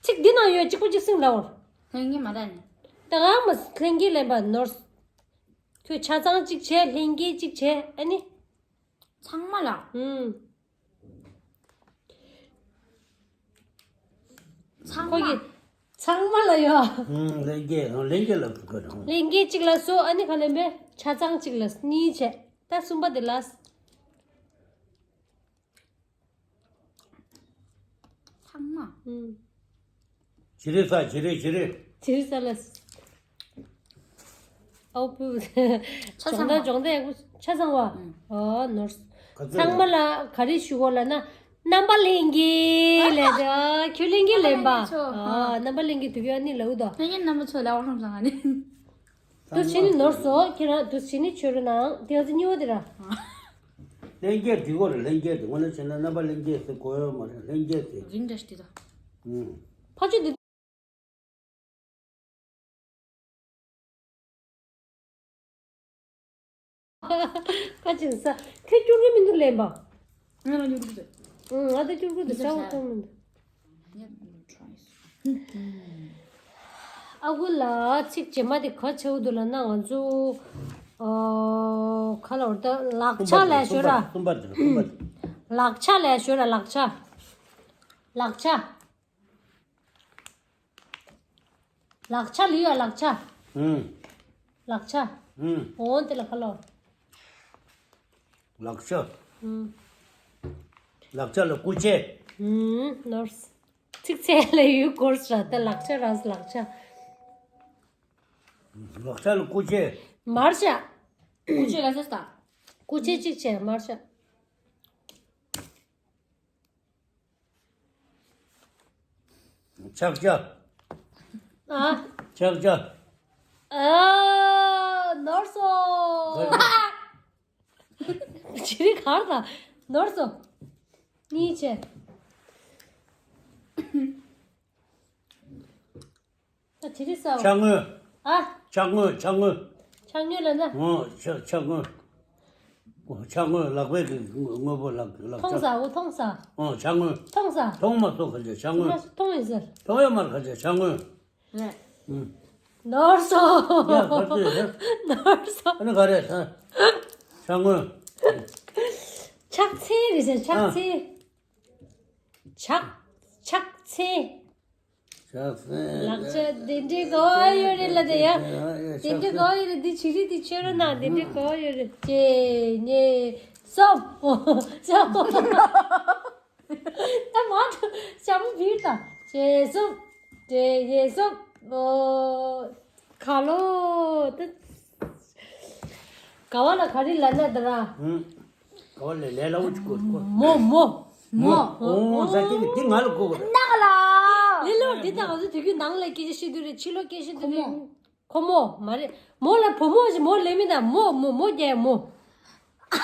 ཚིག་འདི་ནང་ཡོད་གཅིག་པུ་གཅིག་སྲིང་ལའོ། ལྷན་སྐྱེས་མ་ར་ནི། ད་གང་མ་ལྷན་སྐྱེས་ལེན་པ་ནོར། ཁྱོད་ཆ་ཚང་གཅིག་བྱས། ལྷན་སྐྱེས་གཅིག་བྱས། ཨ་ནི། ཚང་མ་ལ། ཨུམ། ཚང་མ། ཁོ་གི་ཚང་མ་ལ་ཡོད། ཨུམ། ལྷན་སྐྱེས། ལྷན་སྐྱེས་ལ་བཟོ་དགོས་རེད། ལྷན་སྐྱེས་གཅིག་ལ་བཟོ། ཨ་ནི་ག་ལེན་པས། ཆ་ཚང་གཅིག་ལ་གཉིས་བྱས། ད་གསུམ་པ་དེ་ལ། ཚང་མ། ཨུམ། བྱི་རིལ་ཟ། བྱི་རིལ། བྱི་རིལ། བྱི་རིལ་ཟ་ལ། ཨའོ་པུ། ཆ་ཚང་བ། སྦྱོང་བརྡར། སྦྱོང་བརྡར་ཡག་པོ། ཆ་ཚང་བ། ཨུམ། ཨོ་ནོར། ག་ཚོད། ཚང་མ་ལ་ག་རེ་ཞུ་དགོས་ལབ་ན། རྣམ་པ་ལྷན་རྒྱས་ལབ་དེ། ཨ། ཁྱོད་ལྷན་རྒྱས་ལབ་པ། རྣམ་པ་ལྷན་རྒྱས་ཚོ། ཨ། རྣམ་པ་ལྷན་རྒྱས་དུ་ཡོད་ནི་ལབ་འདུག་ལྷན་རྒྱས་རྣམ་པ་ཚོ་ལ་བ་ཧྲམ་བཟང་ང་ནི། དུ་ཕྱི་ནི་ནོར་སོ། ཁྱེད་རང་དུ་ཕྱི་ནི་ཆོས་རུ་ནང་དེ་ཚོ་གཉིས་པ་དེ་ར། ལྷན་སྐྱེས་འགྲིག་གོ་རེད། ལྷན་སྐྱེས་དེ་ངོ་ན་བྱས་ན་རྣམ་པ་ལྷན་སྐྱེས་ཟེར་དགོས་ཡོད་མ་རེད། ལྷན་སྐྱེས་དེ། རིང་འདྲ་ཞིག་དེ་དང་། ཨུམ། ཕ་ཆུ་དེ། ཁ་ཅིག་ས། ཁྱོད་སྐྱུར་གི་མི་འདུག་ལན་པ། ང་ལ་སྐྱུར་གི་འདུག་ཨུང་། ང་ད་སྐྱུར་གི་འདུག་ས། འོ་ཐོང་མི་འདུག་ཨ་ཁུ་ལ་ཚིག་རྗེས་མ་དེ་ག་ཆེ་བོ་འདུག་ལབ་ན། ང་ཚོ་ཨོ་ག་ལ་བར་ད་ལག་ཆ་ལས་ཞོར་ར། གསུམ་པ་དེ། གསུམ་པ་དེ། ལག་ཆ་ལས་ཞོར་ར། ལག་ཆ། ལག་ཆ། ལག་ཆ་ལུས་ཡ། ལག་ཆ། ཨུང་། ལག་ཆ། ཨུང་། འོ་དེ་ལ་ཁ་ལོ། ལག་ཆ། ཨུང་། ལག་ཆ་ལ་སྐུ་ཆས། ཨུང་། ནོར། ཚིག་ཚད་ལ་ཡུལ་སྐོར་ཟ། ད་ལག་ཆ་ར། ལག་ཆ། ལག་ཆ་ལ་སྐུ་ཆས། མར་ཤ། སྐུ་ཆས་ལ་ཟེར་ད། སྐུ་ཆས་གཅིག་བྱས། མར་ཤ། ཆག་ཆག་ཨ། ཆག་ཆག་ཨ། ནོར་སོང་། ཇི་རི་གར་དང་ནོར་སོང་། གཉིས་བྱས། ད་དེ་རིང་ས། ཕྱག་དངོས། ཨ། ཕྱག་དངོས། ཕྱག་དངོས། ཕྱག་དངོས་ལབ་ན། ཨོ། ཕྱག་ཕྱག་དངོས། ཕྱག་དངོས། ལག་པའི་གི་དངོས་པོ། ལག་ལག་ཆ། མཐོང་ས། འོ། མཐོང་ས། ཨོ། ཕྱག་དངོས། མཐོང་ས། མཐོང་མ་སོང་ཁ་ཅིག་ཕྱག་དངོས། མཐོང་ཡིན་ཟེར། མཐོང་ཡོད་མ་རེད་ཁ་ཅིག་ཕྱག་དངོས། རེད། ཨུམ། ནོར་སོང་། ཡ་ག་ཚོད་རེད། ནོར་སོང་། ཨ་ནི་ག་རེད་ད། ཕྱག་དངོས། ཕྱག་མཚན་རེད་ཟེར། ཕྱག་ཨ། མཚན། ཕྱག་ཕྱག་མཚན། ལག་ཆ་དེ་འདྲའི་གོ་བ་ཡོད་རེད་ལ་དེ་ཡ། དེ་འདྲའི་གོ་བ་ཡོད་རེད། འདི་བྱི་རིལ་དེ་མཆོད་རོགས་གནང་། དེ་འདྲའི་གོ་བ་ཡོད་རེད། གཅིག་གཉིས་གསུམ། ཨོ་གསུམ། ད་མ་ཐུབ་ཞྭ་མོ་བིར་དང་། གཅིག་གསུམ། གཅིག་གཉིས་གསུམ། ཨོ་ག་ལོ་ད། ག་བ་ལ་ག་རེ་ལབ་ན་ད་ར། ཧུམ། ག་བ་ལ་ལས་སླ་བོ་ཅིག་གོ་གོ། མོ་མོ། མོ། ཨོ་ཨོ་ཟ་ཀི་འདི་ང་ལ་གོ་གོ་རེད། ནག་ལ། ལེ་ལོ་འདི་ད་ང་ཚོ་དུས་རྒྱུན་ནང་ལ་སྐད་ཆ་བཤད་དུས་རེད། ཕྱི་ལོགས་སྐད་བཤད་དུས་རེད། ཁོ་མོ། ཁོ་མོ་མ་རེད། མོ་ལ་བུ་མོ་ཞིག་མོ་ལེ་མི་ད་མོ་མོ་མོ་རྒྱལ་མོ། ཨ་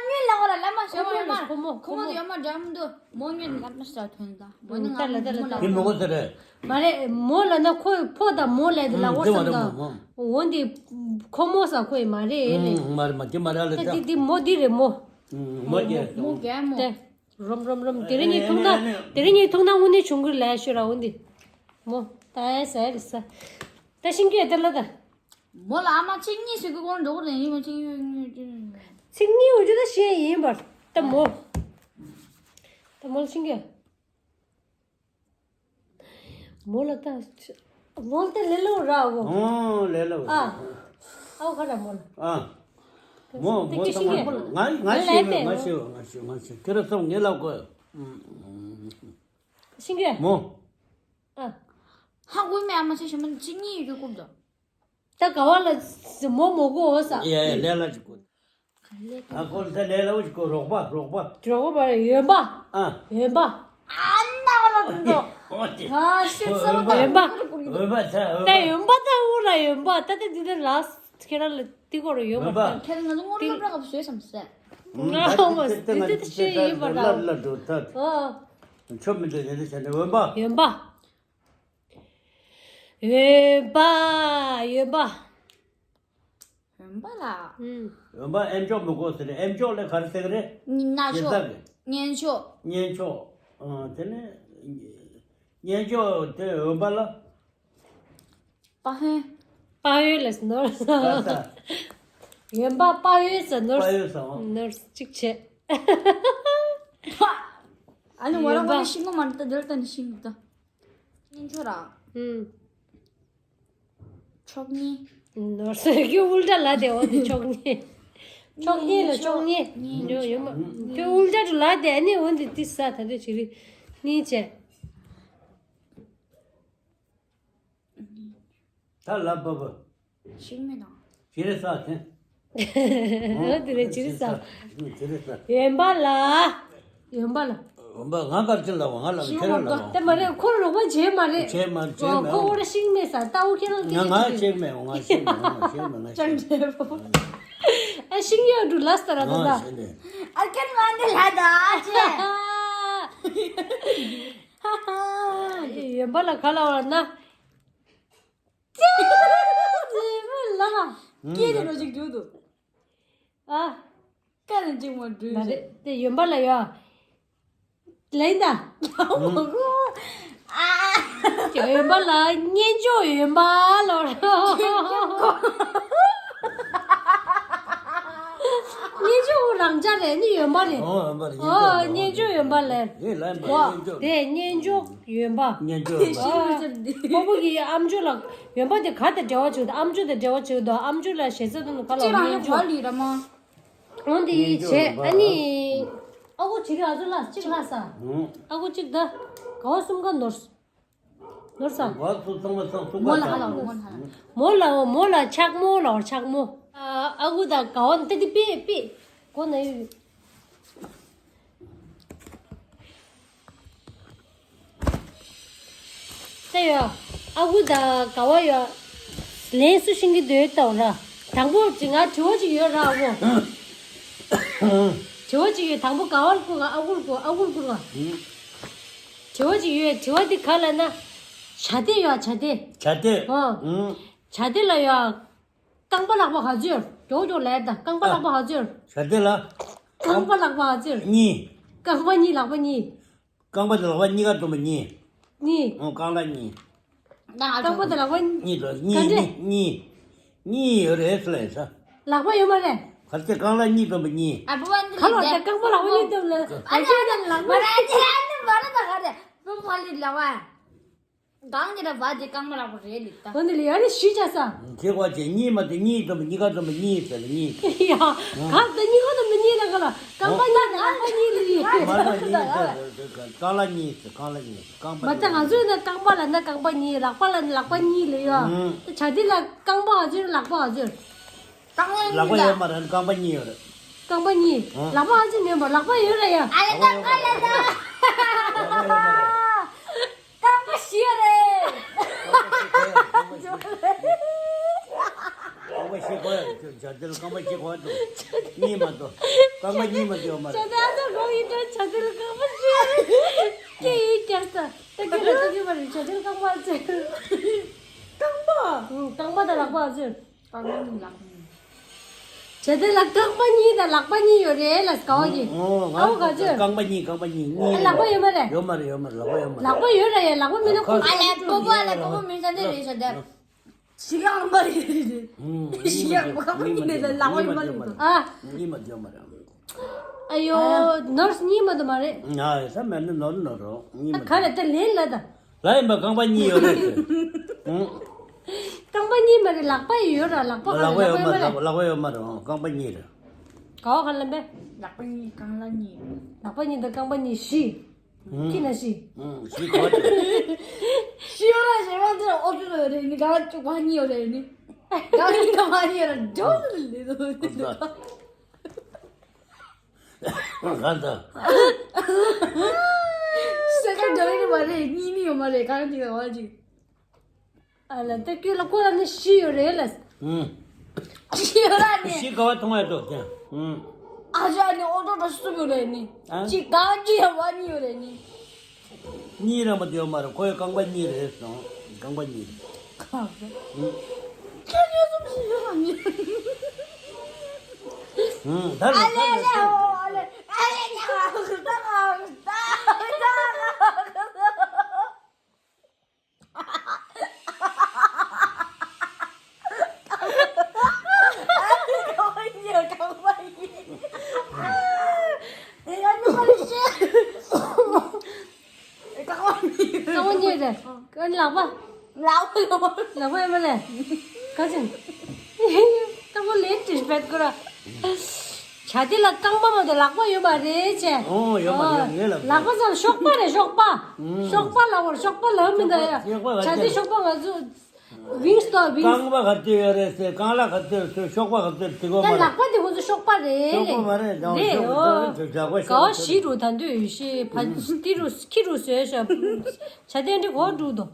ཉིན་ལ་འོ་ལ་ལ་མ་ཞོ་མ་ཡོད་མ། ཁོ་མོ་ཁོ་མོ་ཁོ་མོ་ཡོད་མ་འདྲ་མི་འདུག་མོ་ཉིན་ལ་མ་ཞོ་ཐོན་ད། མོ་ནི་ང་ད་ལ་ད་ལ་མོ་ད། ལ་དེ་མོ་གོ་ཟེར་རེད། མ་རེད། མོ་ལ་ན་ཁོ་ཕོ་དང་མོ་ལས་དེ་ལ་འོ་ཨུམ། དེ་བ་སམ་རེད་ད། མོ་མོ། འོ་འདི་ཁོ་མོ་ས་ཁོ་ཡི་མ་རེད་ལེ། ཨུམ། མ་རེད་མ། དེ་མ་རེད་ལ་ད། ད་འདི་འདི་མོ་འདི་རེད་མོ། ཨུམ། མོ་རྒྱལ་མོ་རྒྱལ་མོ། ཏེ། རོམ་རོམ་རོམ། དེ་རིང་ངས་ཐུག་ན། དེ་རིང་ངས་ཐུག་ན་དངོས་གནས་བྱུང་གི་ལས་ཤོད་ར། འོ་འདི། མོ། ད་ཡ་ཟ་ཡ་རེད་ས། ད་ཤིང་ཀེ་དེ་ལ་ད། མོ་ལ་ཨ་མ་གཅིག་གཉིས་ཟེར་གི་གོང་འགྲོ་གི་རེད། ཡིན་མ་གཅིག་གཉིས། གཅིག་གཉིས་འུ་ཅུ་ད་བཤད་ཡིན་པར། ད་མོ། ད་མོ་ལ་ཤིང་ཀེ། མོ་ལ་ད། མོ་ལ་ད་ལེ་ལོ་ར་འོ། ཨོ་ལེ་ལོ། ཨ། ཨའོ་ཁ་ར་མོ་ལ། ཨ། མོ་ད་མོ་ད་ཤིང་ཀེ། ང་ང་ང་ཤེས་ང་ཤེས་ང་ཤེས་ང་ཤེས། ཁྱེད་རང་ཚོ་ངེད་ལ་གོ། ཤིང་ཀེ། མོ། ཨ། ཧ་གོ་མེད། ཨ་མ་ཆེ་ཞིག་མ་གཅིག་གཉིས་ཡོད་རྒྱུ་ཀུབ་དོ། ད་ག་བ་ལ་མོ་མོ་གོ་འོ་ས། ཡ་ཡ་ལས་སླ་ཅིག་གོ། ཨ་ཁོ་ལ་ད་ལས་སླ་བོ་ཅིག་གོ། རོགས་པ་རོགས་པ། རོགས་པ་རེད། འོན་པ། ཨ། འོན་པ། ཨ་ན་བ་ལ་དུང་དོ། ཨོ་དེ། ང་ཤི་ས་བ་ད། འོན་པ། འོན་པ་ད་འོན་ད་པ། འོན་པ་ད་འུ་ར་འོན་པ། ད་ད་འདི་ད་ལ་ཁྱེད་རང་ལ་ཏི་གོ་ར་ཡོད་མ་འོན་པ། ད། ཁྱེད་ང་ཚོ་སྔོན་སློབ་གྲྭ་སྐབས་སུ་བཟོས་སམ་སེ། ང་ཨོ་མ་འདི་འདི་ད་ཤེས་ཡིན་པ་ད། ལ་ལ་འགྲོ་ད། ཨོ། ཆོ་མི་འདྲ་ཡིན་ད་བྱས་ནས་འོན་པ། འོན་པ། འོན་པ། འོན་པ། འོན་པ་ལ། ཨུམ། འོན་པ་ཨེམ་ཅོག་མི་དགོས་ཟེར་རེད། ཨེམ་ཅོག་ལས་ག་རེ་ཟེར་གི་རེད། ན་ཞོ། ཞེ་ས་གི། གཉེན་ཤོག། གཉེན་ཤོག། ཨ་དེ་ནས་གཉེན་ཤོག་དེ་འོན་པ་ལ། པ་ཧོན། པ་ཧོན་ལས་ནོར། པ་ས། ཡོན་པ་པ་ཡོད་ཟེར་ནོར། པ་ཡོད་ཟེར་འོ། ནོར་གཅིག་བྱས། ཨ་ནི་ང་རང་ཡོན་པ། ང་རང་ཤིང་མ་མ་ད་དེར་ད་ནི་ཤིང་ད། སྙན་ཆོ་ར། ཨུམ། ཆོག་ཉེ། ནོར་སོ་ཁྱོད་ཨུལ་ཏྲ་ལ་དེ་འོ་དེ་ཆོག་ཉེ། ཆོག་ཉེ་ལ་ཆོག་ཉེ། ཉེ་ཡོད་མ། ཁྱོད་ཨུལ་ཏྲ་དུ་ལ་དེ་ཨ་ནི་འོ་འདི་ཏི་ས་ད་དུ་ཅི་རི། ནི་བྱས། ད་ལབ་བབ། ཤིང་མེ་དང་། ཅི་རེད་ས་དེ། འོ་དེ་རེད་ཅི་རེད་ས། ཅི་རེད་ས། ཡོན་པ་ལ། ཡོན་པ་ལ། ཡོན་པ་ང་གར་ཅི་ལབ་བ་ང་ལབ་ཁྱེད་རང་ལབ་བ། དེ་མ་རེད་ཁོ་རོགས་པ་བྱས་མ་རེད། བྱས་མ་བྱས་མ་ཁོ་འོ་ར་ཤིང་མེ་ས་ལྟ་བུ་ཁྱེད་རང་ང་ང་བྱས་མེད་འོ་ང་བྱས་མེད་འོ་ང་བྱས་མེད་ང་བྱས་མེད། ཅང་བྱས་པོ། ཨ་ཤིང་ཡོད་འགྲུ་ལ་སྟ་ར་ད་ད། ཨ་ཁན་མ་འདི་ལ་ད་ཅེ། ཡོན་པ་ལ་ག་ལ་བ་ན། ཙི་མོ་ལ། སྐད་དེ་ནོ་ཅིག་འགྲོ་འདུག་ཨ། སྐད་དེ་ཅིག་མོ་འགྲོ་ན་རེད་དེ་ཡོན་པ་ལ་ཡོ། ལེན་ད། ཨ། ཡོན་པ་ལ་སྙན་ཅོག་ཡོན་པ་ལ། སྙན་ཅོག་རང་ཅག་རེད་ནི་ཡོན་པ་རེད། ཨོ་ཡོན་པ་རེད་ཨོ་སྙན་ཅོག་ཡོན་པ་ལ། ངས་ལན་པ་ཨོ་སྙན་ཅོག་དེ་སྙན་ཅོག་ཡོན་པ། སྙན་ཅོག་ཡོན་པ། ཨོ་ཁོ་བོ་གི་ཨམ་ཅོག་ལ་ཡོན་པ་དེ་ག་དང་འབྲེལ་བ་བྱུང་དང་ཨམ་ཅོག་དང་འབྲེལ་བ་བྱུང་དང་ཨམ་ཅོག་ལ་ཞེ་ས་དུ་ནུ་ག་ལ་སྙན་ཅོག་ལི་ར་མ། འོན་ཏེ་བྱས་ཨ་ནི། ཨ་ཁུ་བྱེད་ཀྱི་ཨ་ཚོ་ལ་གཅིག་ལ་ས། ཨ་ཁུ་གཅིག་ད། ག་བ་གསུམ་ཀ་ནོར། ནོར་ས། བར་དུ་ཚང་མ་ཚང་གསུམ་ཀ་མོ་ལ་ཧ་ལ་ཚང་མོ་ལ་ཧ་ལ། མོ་ལ་འོ་མོ་ལ་ཆག་མོ་ལ་འོ་ཆག་མོ། ཨ་ཁུ་ད་ག་བ་འདི་འདི་པི་པི། གོ་ན་ཡོད། ད་ཡོད། ཨ་ཁུ་ད་ག་བ་ཡོད། ལན་སུ་ཤིང་གི་འདོད་ལྟ་བ་ར། དང་པོ་ཅི་ང་དྲི་བ་ཅིག་ཡོད་ར་ཨ་ཁུ། དྲི་བ་ཅིག་ཡོད་དང་པོ་ག་བ་ལ་བསྐུར་ག་ཨ་ཁུ་ལ་བསྐུར་ཨ་ཁུ་ལ་བསྐུར་ག་དྲི་བ་ཅིག་ཡོད་དྲི་བ་འདི་ག་ལ་ན། བྱ་དེ་ཡོད་བྱ་དེ། བྱ་དེ། ཨོ། བྱ་དེ་ལ་ཡོད། རྐང་པ་ལག་པ་ག་ཚོད། མགྱོགས་མགྱོགས་ལས་ད་རྐང་པ་ལག་པ་ག་ཚོད། བྱ་དེ་ལ། རྐང་པ་ལག་པ་ག་ཚོད། གཉིས། རྐང་པ་གཉིས་ལག་པ་གཉིས། རྐང་པ་དང་ལག་པ་གཉིས་ཀ་བསྡོམས་པ་གཉིས། གཉིས། ཨོ་རྐང་ལག་གཉིས། རྐང་པ་དང་ལག་པ་གཉིས་དང་གཉིས་ག་འདྲས། གཉིས་གཉིས། གཉིས་ཡོད་རེད་ཟེར་ལབ་ས། ལག་པ་ཡོད་མ་རེད། ག་ཚོད་རྐང་ལག་གཉིས་བསྡོམས་པ་གཉིས། ཨ་བུ་བ་འདི་ག་ལ་ལས་རྐང་པ་ལག་པ་གཉིས་བསྡོམས་ལ་ཨ་ཅག་དང་ལག་པ་ར་ཅི་ཨ་ནི་བ་ར་ད་ག་རེ་བུ་བ་ལི་ལ་བ། གང་གི་ར་བ་དེ་རྐང་པ་ལག་པ་རེད་ལི་ད། འོ་འདི་ལི་ཡ་ནི་ཞུས་བྱ་ས། ཁྱེད་ཀ་ཅེ་གཉིས་མ་དེ་གཉིས་བསྡོམས་པ་གཉིས་ཀ་བསྡོམས་པ་གཉིས་ཟེར་ལ་གཉིས། ཡ། ག་ད་གཉིས་ཀ་བསྡོམས་པ་གཉིས་ལ་ག་ལ་རྐང་པ་གཉིས་དང་ལག་པ་གཉིས་ལི་ཡི། མ་ལ་གཉིས་ཟེར་རྐང་ལག་གཉིས་ཟེར་རྐང་ལག་གཉིས་རྐང་པ་མ་ད་གཉིས། ང་ཚོས་ན་རྐང་པ་ལ་ན་རྐང་པ་གཉིས་ལག་པ་ལ་ན་ལག་པ་གཉིས་ལི་ཡ། ཨང་། ད་བྱ་དེ་ལ་རྐང་པ་ག་ཚོད་ལག་པ་ག་ཚོད། རྐང་པ་གཉིས་ལག་པ་ཡོད་མ་རེད་རྐང་པ་གཉིས་ཡོད་རེད། རྐང་པ་གཉིས། ཨང་། ལག་པ་ག་ཚོད་མེད་པ་ལག་པ་ཡོད་རེད་ཡ། ཨ་ལ་རྐང་པ་ལ་ད། ལག་པ་ཡོད་མ་རེད། རྐང་པ་བཞི་ཡོད་རེད། རྐང་པ་བཞི་གོ་ཡ་རེད་ཇ་དེ་ལ་རྐང་པ་བཞི་གོ་ཡ་འདུག་གཉིས་མ་གཏོགས། རྐང་པ་གཉིས་མ་གཏོགས་ཡོད་མ་རེད། ཇ་དེ་ཨ་ཚ་རོགས་ཡིན་ད་ཇ་དེ་ལ་རྐང་པ་བཞི་ཡོད་རེད། སྐད་ཡིག་བསྐྱར་ས། ད་སྐད་ལ་ད་སྐད་པ་རེད་ཇ་དེ་ལ་རྐང་པ་ཨ་ཚ། རྐང་པ། རྐང་པ་དང་ལག་པ་ཨ་ཚ། རྐང་པ་གཉིས་ལག་པ་གཉིས། བྱས་དེ་ལ་རྐང་པ་གཉིས་དང་ལག་པ་གཉིས་ཡོད་རེད་ལ་དཀའ་བ་གི། ཨོ་ཨ་བོ་ག་ཚོད། རྐང་པ་གཉིས་རྐང་པ་གཉིས་གཉིས། ཨ་ལག་པ་ཡོད་མ་རེད། ཡོད་མ་རེད་ཡོད་མ་རེད་ལག་པ་ཡོད་མ་རེད། ལག་པ་ཡོད་ར་ཡ་ལག་པ་མེད་ན་ཁོ། ཨ་ལས་པོ་པོ་ཨ་ལས་པོ་པོ་མིན་ས་འདི་རེད་ཤ་དེ། ཞི་ཡང་མ་རེད། ཞི་ཡང་མ་རེད་ལག་པ་གཉིས་མེད་ལ་ལག་པ་ཡོད་མ་རེད། ཨ། གཉིས་མ་རེད་ཡོད་མ་རེད། ཨ་ཡོ་ནར་སི་གཉིས་མ་དུ་མ་རེད། ང་ས་མེད་ན་ནོར་ནོར་རོ་གཉིས་མ་རེད། ད་ག་རེ་ད་ལེན་ལ་ད། ལ་ཡིན་པ་རྐང་པ་གཉིས་ཡོད་རེད་ཟེར། ཨང་། རྐང་པ་གཉིས་མ་རེད་ལག་པ་ཡོད་ར་ལག་པ་ག་ལག་པ་ཡོད་མ་རེད་ལག་པ་ཡོད་མ་རེད་ཨང་རྐང་པ་གཉིས་རེད། ག་བ་ག་ལ་འབད། ལག་པ་གཉིས་རྐང་ལག་གཉིས། ལག་པ་གཉིས་དང་རྐང་པ་གཉིས་བཞི། ཨང་། ཁྱི་ན་བཞི། ཨང་བཞི་ག་བ་རེད། ཤི་ཡོད་ར་ཞེ་མ་དེ་ཨོ་ཅོ་ཡོད་རེད་ནི་ག་བ་བཅུ་ག་གཉིས་ཡོད་རེད་ནི། ག་གཉིས་ག་བ་གཉིས་ཡོད་ར་འཇོག་ལེ་དོ། ག་ད། སེ་ཀ་འདྲ་རེད་མ་རེད་གཉིས་མི་ཡོད་མ་རེད་གང་ཅིག་ལ་བ་ཅིག་ཨ་ལ་ད་ཁྱོད་ལ་ཁོ་ལ་ནི་ཤི་ཡོད་རེད་ལ། ཨུམ། ཤི་ཡོད་ར་ནི། ཤི་ག་བ་མཐོང་ཡ་འདུག་ཀྱང་། ཨུམ། ཨ་ཅག་ནི་ཨོ་ཏོ་ཏོ་སུ་ཡོད་རེད་ནི། ཨ། ཅི་གང་ཅི་ཡ་བ་ནི་ཡོད་རེད་ནི། གཉིས་རང་མ་དེ་ཡོད་མ་རེད་ཁོའི་རྐང་པ་གཉིས་རེད་སོང་རྐང་པ་གཉིས་རེད། ཁ་ཟེར། ཨུམ། ཁྱོད་ཉོ་སུམ་ཞིག་ཡོད་ར་ནི། ཨུམ། ད་ལ་ད་ལ་ད་ལ། ལག་པ། ལག་པ་ལག་པ་ཡོད་མ་ལས། ག་ཅིན། ད་མོ་ལན་དྲིས་བེད་ཀོ་ར། བྱ་དེ་ལ་རྐང་པ་མ་གཏོགས་ལག་པ་ཡོད་མ་རེད་ཅེ། ཨོ་ཡོད་མ་རེད། ངས་ལབ། ལག་པ་ཙམ་གཤོག་པ་རེད་གཤོག་པ། གཤོག་པ་ལ་བོར་གཤོག་པ་ལ་མི་འདའ་ཡ། གཤོག་པ་བྱ་དེ་གཤོག་པ་ང་ཚོ། ཝིང་སི་དང་ཝིང་སི། རྐང་པ་ག་ཚོད་ཡོད་རེད་ཟེར། རྐང་ལག་ག་ཚོད་ཡོད་ཟེར། གཤོག་པ་ག་ཚོད་ཡོད་ཟེར། དེ་གོ་མ་རེད། ལག་པ་དེ་ཁོང་ཚོ་གཤོག་པ་རེད། གཤོག་པ་མ་རེད། རེད་ཨོ། ག་བ་ཞིག་རུ་ད་འདོད་ཡོད་ཤེས་ཕ་ཏི་རུ་ཁྱི་རུ་བཟོས་ཤ། བྱ་དེ་འདྲི་གོ་འགྲུག་དོ།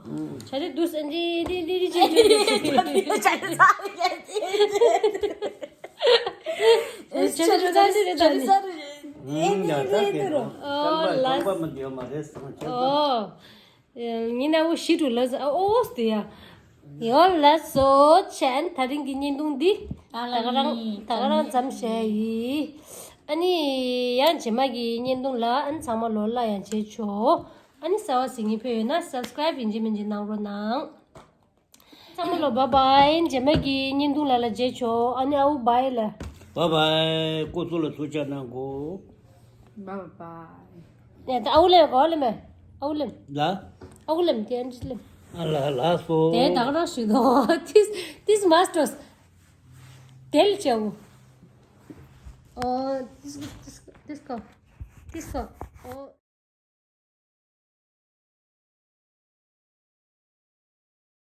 བྱ་དེ་དུས་འདི་འདི་འདི་འདི་ཅི་ཅི་ཅི་ཅི། བྱ་དེ་ཚ་རེད་ཡ་ཅི། བྱ་དེ་ཚ་རེད་ད་ནི། ཨུམ་ཡ་ད་དེ་རུ། ཨོ་ལ། རྐང་པ་མི་འདི་ཡོད་མ་རེད་ཟེར་ཁྱེད་ཚོ། ཨོ། ཉི་ན་འུ་ཞི་ཀྲུ་ལ་ཟ་ཨོ་ཨོ་སྟེ་ཡ། ཡོ་ལ་སོ་ཆན། ད་རིང་གི་བརྙན་ཐུང་འདི་ད་ག་རང་ད་ག་རང་ཙམ་བྱས་ཡིན། ཨ་ནི་ཡང་རྗེས་མ་གི་བརྙན་ཐུང་ལ་ཨ་ནི་ཚང་མ་ལོ་ལ་ཡང་བྱེད་ཆོག་ཨ་ནི་གསར་བ་གཟིགས་མཁན་ཕེབས་ཡོད་ན་སབ་སི་ཀ་རབ་ཡིན་གཅིག་མིན་གཅིག་གནང་རོགས་གནང་། ཚང་མ་ལོ་བྷའི་བྷའི། རྗེས་མ་གི་བརྙན་ཐུང་ལ་ལ་མཇལ་ཆོག་ཨ་ནི་ཨའུ་བྷའི་ལ། བྷའི་བྷའི། སྐུ་གཟུགས་ལ་ཐུགས་ཅག་གནང་གོ། བྷའི་བྷའི། ནས་ད་ཨའུ་ལེམ་གོ་ལེམ་མེ། ཨའུ་ལེམ། ལ། ཨའུ་ལེམ་དེ་ཨན་ཅི་ལེམ། ཨ་ལ་ལ་སོ། དེ་ད་ག་རང་ཞིག་དོ། ཏིས་ཏིས་མཱས་ཏོས། དེལ་ཅའུ། ཨོ་ཏིས་ཏིས་ཏིས་ཀོ། ཏིས་ཀོ། ཨོ།